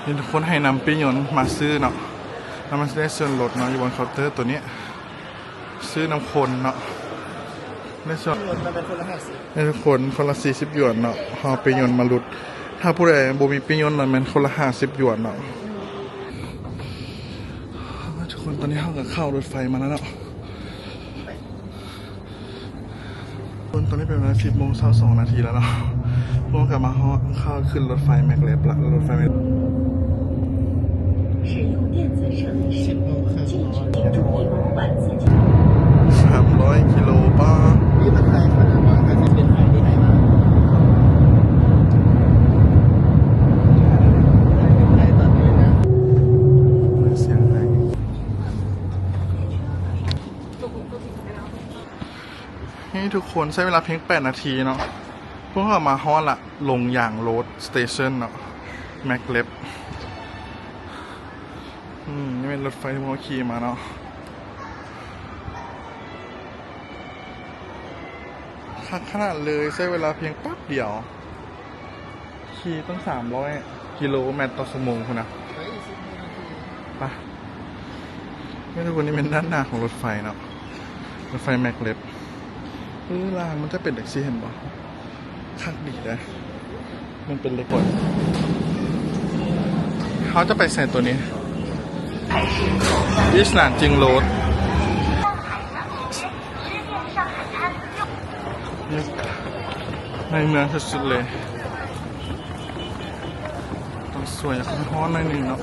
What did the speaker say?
ມີຄົນໃຫ້ນຳປີ້ຍົນມາຊື້ເນາະ ແລ້ວມັນຊິໄດ້ສ່ວນລົດເນາະ ຢູ່ບ່ອນເຄົາເຕີໂຕນີ້ ຊື້ນຳຄົນເນາະ ໄດ້ສ່ວນ ມັນເປັນຄົນລະຫ້າສິບ ໃຫ້ທຸກຄົນຄົນລະສີ່ສິບຢວນເນາະ ເຮົາເອົາປີ້ຍົນມາຫຼຸດ ຖ້າຜູ້ໃດບໍ່ມີປີ້ຍົນລະແມ່ນຄົນລະຫ້າສິບຢວນເນາະ. ທຸກຄົນ ຕອນນີ້ເຮົາກໍເຂົ້າລົດໄຟມາແລ້ວເນາະ. ຕອນນີ້ເປັນເວລາສິບໂມງຊາວສອງນາທີແລ້ວເນາະ ພວກເຮົາກໍມາຮອດ ເຂົ້າຂຶ້ນລົດໄຟແມັກເລັບລະ ລົດໄຟແມັກ ສາມຮ້ອຍກິໂລ ປ້າ ສຽງໄຫ ນີ້ທຸກຄົນ ໃຊ້ເວລາພຽງແປດນາທີເນາະ ພວກເຮົາມາຮອດລະ ລົງຢາງໂຣດສະເຕເຊິນເນາະ ແມັກເລັບ ອືມ ນີ້ແມ່ນລົດໄຟທີ່ພວກເຮົາຂີ່ມາເນາະ ຄັກຂະໜາດເລີຍ ໃຊ້ເວລາພຽງແປັບດຽວ. ຂີ່ຕັ້ງສາມຮ້ອຍກິໂລແມັດຕໍ່ຊົ່ວໂມງພຸ້ນນະ ໄປ ແມ່ນທຸກຄົນ ນີ້ແມ່ນດ້ານໜ້າຂອງລົດໄຟເນາະ ລົດໄຟແມັກເລັບ ເອີ ລາງມັນຈະເປັນຈັ່ງຊີ້ ເຫັນບໍ່ ຄັກດີເດ້ ມັນເປັນເຫຼັກກົດ ເຮົາຈະໄປໃສໂຕນີ້ ອີສລານຈິງໂຣດ. ໃນເມືອງສຸດໆເລີຍ ຕ້ອງສວຍ ຢາກຮ້ອນໜ້ອຍໜຶ່ງເນາະ